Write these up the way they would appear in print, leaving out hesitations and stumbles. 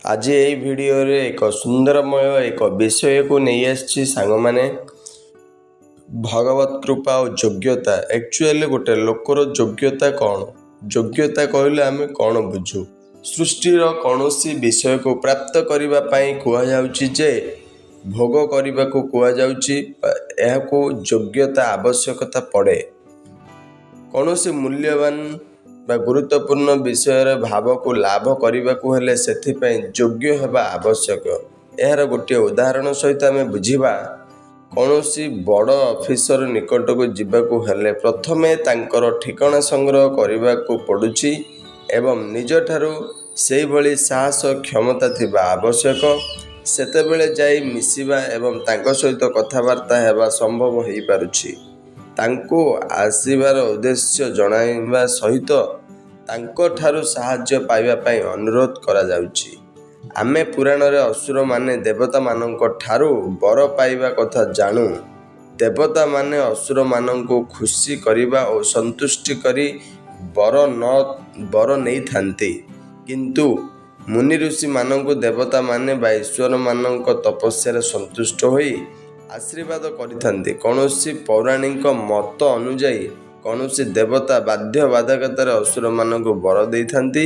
ଆଜି ଏହି ଭିଡ଼ିଓରେ ଏକ ସୁନ୍ଦରମୟ ଏକ ବିଷୟକୁ ନେଇ ଆସିଛି ସାଙ୍ଗମାନେ। ଭଗବତ କୃପା ଓ ଯୋଗ୍ୟତା। ଆକ୍ଚୁଆଲି ଗୋଟେ ଲୋକର ଯୋଗ୍ୟତା କ'ଣ? ଯୋଗ୍ୟତା କହିଲେ ଆମେ କ'ଣ ବୁଝୁ? ସୃଷ୍ଟିର କୌଣସି ବିଷୟକୁ ପ୍ରାପ୍ତ କରିବା ପାଇଁ କୁହାଯାଉଛି ଯେ ଭୋଗ କରିବାକୁ କୁହାଯାଉଛି, ଏହାକୁ ଯୋଗ୍ୟତା ଆବଶ୍ୟକତା ପଡ଼େ। କୌଣସି ମୂଲ୍ୟବାନ ବା ଗୁରୁତ୍ୱପୂର୍ଣ୍ଣ ବିଷୟର ଭାବକୁ ଲାଭ କରିବାକୁ ହେଲେ ସେଥିପାଇଁ ଯୋଗ୍ୟ ହେବା ଆବଶ୍ୟକ। ଏହାର ଗୋଟିଏ ଉଦାହରଣ ସହିତ ଆମେ ବୁଝିବା। କୌଣସି ବଡ଼ ଅଫିସର ନିକଟକୁ ଯିବାକୁ ହେଲେ ପ୍ରଥମେ ତାଙ୍କର ଠିକଣା ସଂଗ୍ରହ କରିବାକୁ ପଡ଼ୁଛି ଏବଂ ନିଜଠାରୁ ସେଇଭଳି ସାହସ, କ୍ଷମତା ଥିବା ଆବଶ୍ୟକ। ସେତେବେଳେ ଯାଇ ମିଶିବା ଏବଂ ତାଙ୍କ ସହିତ କଥାବାର୍ତ୍ତା ହେବା ସମ୍ଭବ ହୋଇପାରୁଛି। ତାଙ୍କୁ ଆସିବାର ଉଦ୍ଦେଶ୍ୟ ଜଣାଇବା ସହିତ ତାଙ୍କଠାରୁ ସାହାଯ୍ୟ ପାଇବା ପାଇଁ ଅନୁରୋଧ କରାଯାଉଛି। ଆମେ ପୁରାଣରେ ଅସୁରମାନେ ଦେବତାମାନଙ୍କ ଠାରୁ ବର ପାଇବା କଥା ଜାଣୁ। ଦେବତାମାନେ ଅସୁରମାନଙ୍କୁ ଖୁସି କରିବା ଓ ସନ୍ତୁଷ୍ଟି କରି ବର ନ ବର ନେଇଥାନ୍ତି। କିନ୍ତୁ ମୁନି ଋଷିମାନଙ୍କୁ ଦେବତାମାନେ ବା ଈଶ୍ୱରମାନଙ୍କ ତପସ୍ୟାରେ ସନ୍ତୁଷ୍ଟ ହୋଇ ଆଶୀର୍ବାଦ କରିଥାନ୍ତି। କୌଣସି ପୌରାଣିକ ମତ ଅନୁଯାୟୀ କୌଣସି ଦେବତା ବାଧ୍ୟ ବାଧକତାରେ ଅସୁରମାନଙ୍କୁ ବର ଦେଇଥାନ୍ତି।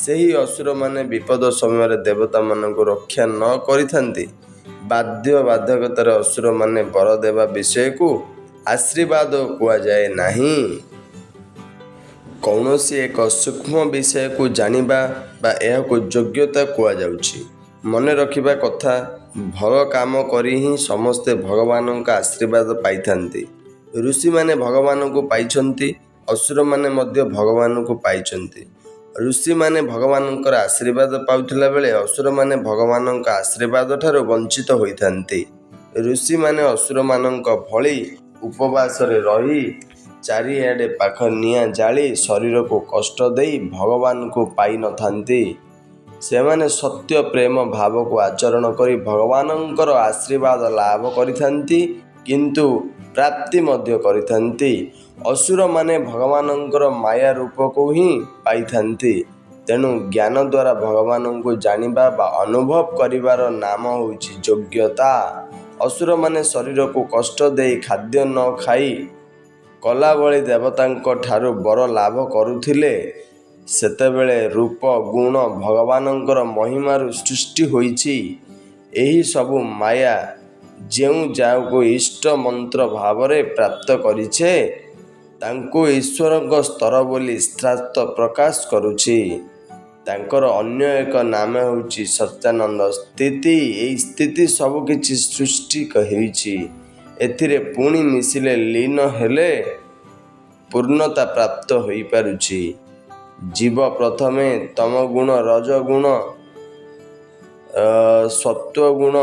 ସେହି ଅସୁରମାନେ ବିପଦ ସମୟରେ ଦେବତାମାନଙ୍କୁ ରକ୍ଷା ନ କରିଥାନ୍ତି। ବାଧ୍ୟ ବାଧକତାରେ ଅସୁରମାନେ ବର ଦେବା ବିଷୟକୁ ଆଶୀର୍ବାଦ କୁହାଯାଏ ନାହିଁ। କୌଣସି ଏକ ସୂକ୍ଷ୍ମ ବିଷୟକୁ ଜାଣିବା ବା ଏହାକୁ ଯୋଗ୍ୟତା କୁହାଯାଉଛି। ମନେ ରଖିବା କଥା, ଭଲ କାମ କରି ହିଁ ସମସ୍ତେ ଭଗବାନଙ୍କ ଆଶୀର୍ବାଦ ପାଇଥାନ୍ତି। ଋଷିମାନେ ଭଗବାନଙ୍କୁ ପାଇଛନ୍ତି, ଅସୁରମାନେ ମଧ୍ୟ ଭଗବାନଙ୍କୁ ପାଇଛନ୍ତି। ଋଷିମାନେ ଭଗବାନଙ୍କର ଆଶୀର୍ବାଦ ପାଉଥିଲା ବେଳେ ଅସୁରମାନେ ଭଗବାନଙ୍କ ଆଶୀର୍ବାଦ ଠାରୁ ବଞ୍ଚିତ ହୋଇଥାନ୍ତି। ଋଷିମାନେ ଅସୁରମାନଙ୍କ ଭଳି ଉପବାସରେ ରହି ଚାରିଆଡ଼େ ପାଖ ନିଆଁ ଜାଳି ଶରୀରକୁ କଷ୍ଟ ଦେଇ ଭଗବାନଙ୍କୁ ପାଇନଥାନ୍ତି। ସେମାନେ ସତ୍ୟ, ପ୍ରେମ ଭାବକୁ ଆଚରଣ କରି ଭଗବାନଙ୍କର ଆଶୀର୍ବାଦ ଲାଭ କରିଥାନ୍ତି, କିନ୍ତୁ ପ୍ରାପ୍ତି ମଧ୍ୟ କରିଥାନ୍ତି। ଅସୁରମାନେ ଭଗବାନଙ୍କର ମାୟା ରୂପକୁ ହିଁ ପାଇଥାନ୍ତି। ତେଣୁ ଜ୍ଞାନ ଦ୍ୱାରା ଭଗବାନଙ୍କୁ ଜାଣିବା ବା ଅନୁଭବ କରିବାର ନାମ ହେଉଛି ଯୋଗ୍ୟତା। ଅସୁରମାନେ ଶରୀରକୁ କଷ୍ଟ ଦେଇ ଖାଦ୍ୟ ନ ଖାଇ କଲା ଭଳି ଦେବତାଙ୍କ ଠାରୁ ବର ଲାଭ କରୁଥିଲେ, ସେତେବେଳେ ରୂପ ଗୁଣ ଭଗବାନଙ୍କର ମହିମାରୁ ସୃଷ୍ଟି ହୋଇଛି। ଏହି ସବୁ ମାୟା ଯେଉଁ ଯାହାକୁ ଇଷ୍ଟ ମନ୍ତ୍ର ଭାବରେ ପ୍ରାପ୍ତ କରିଛେ, ତାଙ୍କୁ ଈଶ୍ୱରଙ୍କ ସ୍ତର ବୋଲି ଶାସ୍ତ୍ର ପ୍ରକାଶ କରୁଛି। ତାଙ୍କର ଅନ୍ୟ ଏକ ନାମ ହେଉଛି ସତ୍ୟାନନ୍ଦ ସ୍ଥିତି। ଏହି ସ୍ଥିତି ସବୁକିଛି ସୃଷ୍ଟି ହେଉଛି। ଏଥିରେ ପୁଣି ମିଶିଲେ, ଲୀନ ହେଲେ ପୂର୍ଣ୍ଣତା ପ୍ରାପ୍ତ ହୋଇପାରୁଛି। ଜୀବ ପ୍ରଥମେ ତମ ଗୁଣ, ରଜଗୁଣ, ସତ୍ୱଗୁଣ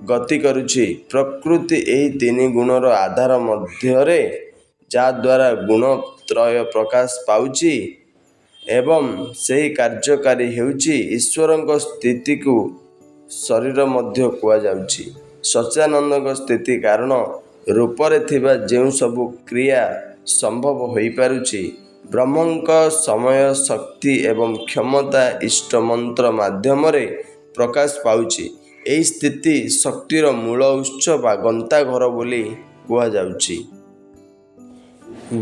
ଗତି କରୁଛି। ପ୍ରକୃତି ଏହି ତିନି ଗୁଣର ଆଧାର ମଧ୍ୟରେ, ଯାହାଦ୍ୱାରା ଗୁଣତ୍ରୟ ପ୍ରକାଶ ପାଉଛି ଏବଂ ସେହି କାର୍ଯ୍ୟକାରୀ ହେଉଛି। ଈଶ୍ୱରଙ୍କ ସ୍ଥିତିକୁ ଶରୀର ମଧ୍ୟ କୁହାଯାଉଛି। ସଚ୍ଚିଦାନନ୍ଦଙ୍କ ସ୍ଥିତି, କାରଣ ରୂପରେ ଥିବା ଯେଉଁ ସବୁ କ୍ରିୟା ସମ୍ଭବ ହୋଇପାରୁଛି, ବ୍ରହ୍ମଙ୍କ ସମୟ ଶକ୍ତି ଏବଂ କ୍ଷମତା ଇଷ୍ଟ ମନ୍ତ୍ର ମାଧ୍ୟମରେ ପ୍ରକାଶ ପାଉଛି। ଏହି ସ୍ଥିତି ଶକ୍ତିର ମୂଳ ଉତ୍ସ ବା ଗନ୍ତାଘର ବୋଲି କୁହାଯାଉଛି।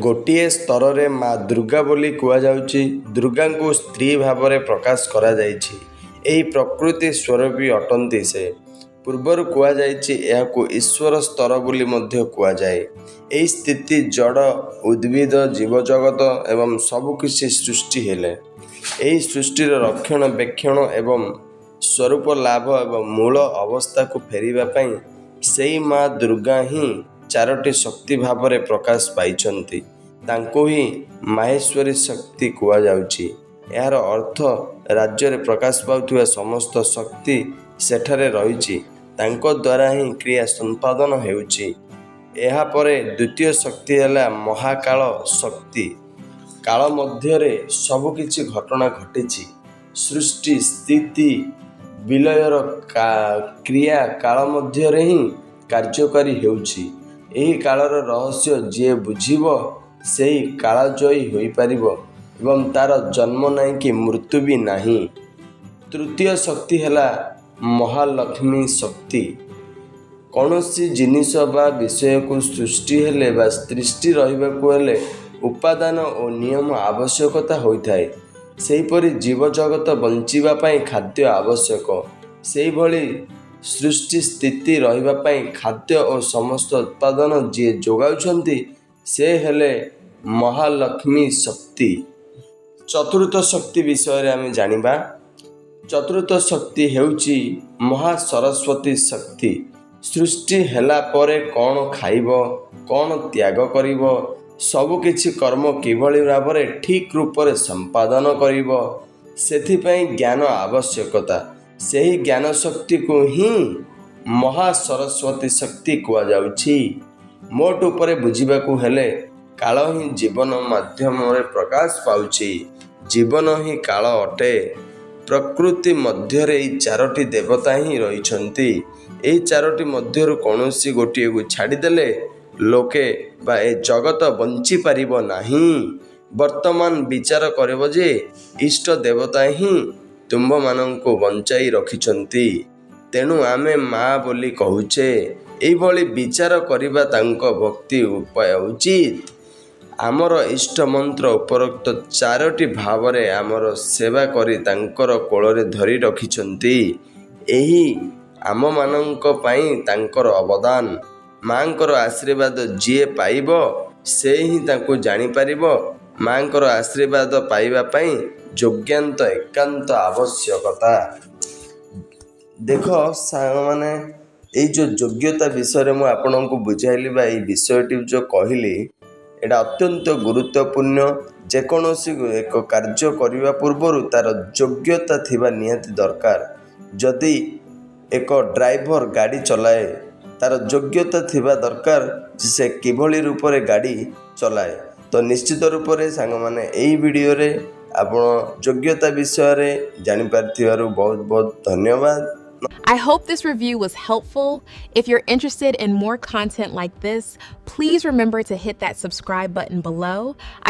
ଗୋଟିଏ ସ୍ତରରେ ମା ଦୁର୍ଗା ବୋଲି କୁହାଯାଉଛି। ଦୁର୍ଗାଙ୍କୁ ସ୍ତ୍ରୀ ଭାବରେ ପ୍ରକାଶ କରାଯାଇଛି। ଏହି ପ୍ରକୃତି ସ୍ୱରୂପୀ ଅଟନ୍ତି ସେ। ପୂର୍ବରୁ କୁହାଯାଇଛି, ଏହାକୁ ଈଶ୍ୱର ସ୍ତର ବୋଲି ମଧ୍ୟ କୁହାଯାଏ। ଏହି ସ୍ଥିତି ଜଡ଼, ଉଦ୍ଭିଦ, ଜୀବଜଗତ ଏବଂ ସବୁକିଛି ସୃଷ୍ଟି ହେଲେ। ଏହି ସୃଷ୍ଟିର ରକ୍ଷଣ ବେକ୍ଷଣ ଏବଂ ସ୍ୱରୂପ ଲାଭ ଏବଂ ମୂଳ ଅବସ୍ଥାକୁ ଫେରିବା ପାଇଁ ସେଇ ମା ଦୁର୍ଗା ହିଁ ଚାରୋଟି ଶକ୍ତି ଭାବରେ ପ୍ରକାଶ ପାଇଛନ୍ତି। ତାଙ୍କୁ ହିଁ ମାହେଶ୍ୱରୀ ଶକ୍ତି କୁହାଯାଉଛି। ଏହାର ଅର୍ଥ ରାଜ୍ୟରେ ପ୍ରକାଶ ପାଉଥିବା ସମସ୍ତ ଶକ୍ତି ସେଠାରେ ରହିଛି, ତାଙ୍କ ଦ୍ୱାରା ହିଁ କ୍ରିୟା ସମ୍ପାଦନ ହେଉଛି। ଏହାପରେ ଦ୍ୱିତୀୟ ଶକ୍ତି ହେଲା ମହାକାଳ ଶକ୍ତି। କାଳ ମଧ୍ୟରେ ସବୁକିଛି ଘଟଣା ଘଟିଛି। ସୃଷ୍ଟି, ସ୍ଥିତି, ବିଲୟର କ୍ରିୟା କାଳ ମଧ୍ୟରେ ହିଁ କାର୍ଯ୍ୟକାରୀ ହେଉଛି। ଏହି କାଳର ରହସ୍ୟ ଯିଏ ବୁଝିବ, ସେହି କାଳଜୟୀ ହୋଇପାରିବ ଏବଂ ତାର ଜନ୍ମ ନାହିଁ କି ମୃତ୍ୟୁ ବି ନାହିଁ। ତୃତୀୟ ଶକ୍ତି ହେଲା ମହାଲକ୍ଷ୍ମୀ ଶକ୍ତି। କୌଣସି ଜିନିଷ ବା ବିଷୟକୁ ସୃଷ୍ଟି ହେଲେ ବା ସୃଷ୍ଟି ରହିବାକୁ ହେଲେ ଉପାଦାନ ଓ ନିୟମ ଆବଶ୍ୟକତା ହୋଇଥାଏ। ସେହିପରି ଜୀବଜଗତ ବଞ୍ଚିବା ପାଇଁ ଖାଦ୍ୟ ଆବଶ୍ୟକ। ସେହିଭଳି ସୃଷ୍ଟି ସ୍ଥିତି ରହିବା ପାଇଁ ଖାଦ୍ୟ ଓ ସମସ୍ତ ଉତ୍ପାଦନ ଯିଏ ଯୋଗାଉଛନ୍ତି, ସେ ହେଲେ ମହାଲକ୍ଷ୍ମୀ ଶକ୍ତି। ଚତୁର୍ଥ ଶକ୍ତି ବିଷୟରେ ଆମେ ଜାଣିବା। ଚତୁର୍ଥ ଶକ୍ତି ହେଉଛି ମହା ସରସ୍ୱତୀ ଶକ୍ତି। ସୃଷ୍ଟି ହେଲା ପରେ କ'ଣ ଖାଇବ, କ'ଣ ତ୍ୟାଗ କରିବ, ସବୁକିଛି କର୍ମ କିଭଳି ଭାବରେ ଠିକ୍ ରୂପରେ ସମ୍ପାଦନ କରିବ, ସେଥିପାଇଁ ଜ୍ଞାନ ଆବଶ୍ୟକତା। ସେହି ଜ୍ଞାନ ଶକ୍ତିକୁ ହିଁ ମହା ସରସ୍ୱତୀ ଶକ୍ତି କୁହାଯାଉଛି। ମୋଟ ଉପରେ ବୁଝିବାକୁ ହେଲେ କାଳ ହିଁ ଜୀବନ ମାଧ୍ୟମରେ ପ୍ରକାଶ ପାଉଛି। ଜୀବନ ହିଁ କାଳ ଅଟେ। ପ୍ରକୃତି ମଧ୍ୟରେ ଏହି ଚାରୋଟି ଦେବତା ହିଁ ରହିଛନ୍ତି। ଏହି ଚାରୋଟି ମଧ୍ୟରୁ କୌଣସି ଗୋଟିଏକୁ ଛାଡ଼ିଦେଲେ ଲୋକେ ବା ଏ ଜଗତ ବଞ୍ଚିପାରିବ ନାହିଁ। ବର୍ତ୍ତମାନ ବିଚାର କରିବ ଯେ ଇଷ୍ଟ ଦେବତା ହିଁ ତୁମ୍ଭମାନଙ୍କୁ ବଞ୍ଚାଇ ରଖିଛନ୍ତି, ତେଣୁ ଆମେ ମା ବୋଲି କହୁଛେ। ଏଇଭଳି ବିଚାର କରିବା ତାଙ୍କ ଭକ୍ତି ଉପାୟ ଉଚିତ। ଆମର ଇଷ୍ଟ ମନ୍ତ୍ର ଉପରୋକ୍ତ ଚାରୋଟି ଭାବରେ ଆମର ସେବା କରି ତାଙ୍କର କୋଳରେ ଧରି ରଖିଛନ୍ତି। ଏହି ଆମମାନଙ୍କ ପାଇଁ ତାଙ୍କର ଅବଦାନ। ମାଙ୍କର ଆଶୀର୍ବାଦ ଯିଏ ପାଇବ, ସେ ହିଁ ତାଙ୍କୁ ଜାଣିପାରିବ। ମାଙ୍କର ଆଶୀର୍ବାଦ ପାଇବା ପାଇଁ ଯୋଗ୍ୟତା ଏକାନ୍ତ ଆବଶ୍ୟକତା। ଦେଖ ସାଙ୍ଗମାନେ, ଏଇ ଯେଉଁ ଯୋଗ୍ୟତା ବିଷୟରେ ମୁଁ ଆପଣଙ୍କୁ ବୁଝାଇଲି ବା ଏଇ ବିଷୟଟି ଯେଉଁ କହିଲି, ଏଇଟା ଅତ୍ୟନ୍ତ ଗୁରୁତ୍ୱପୂର୍ଣ୍ଣ। ଯେକୌଣସି ଏକ କାର୍ଯ୍ୟ କରିବା ପୂର୍ବରୁ ତା'ର ଯୋଗ୍ୟତା ଥିବା ନିହାତି ଦରକାର। ଯଦି ଏକ ଡ୍ରାଇଭର ଗାଡ଼ି ଚଲାଏ, ତା'ର ଯୋଗ୍ୟତା ଥିବା ଦରକାର ଯେ ସେ କିଭଳି ରୂପରେ ଗାଡ଼ି ଚଲାଏ। ତ ନିଶ୍ଚିତ ରୂପରେ ସାଙ୍ଗମାନେ, ଏଇ ଭିଡ଼ିଓରେ ଆପଣ ଯୋଗ୍ୟତା ବିଷୟରେ ଜାଣିପାରିଥିବାରୁ ବହୁତ ବହୁତ ଧନ୍ୟବାଦ। I hope this review was helpful. If you're interested in more content like this, please remember to hit that subscribe button below. I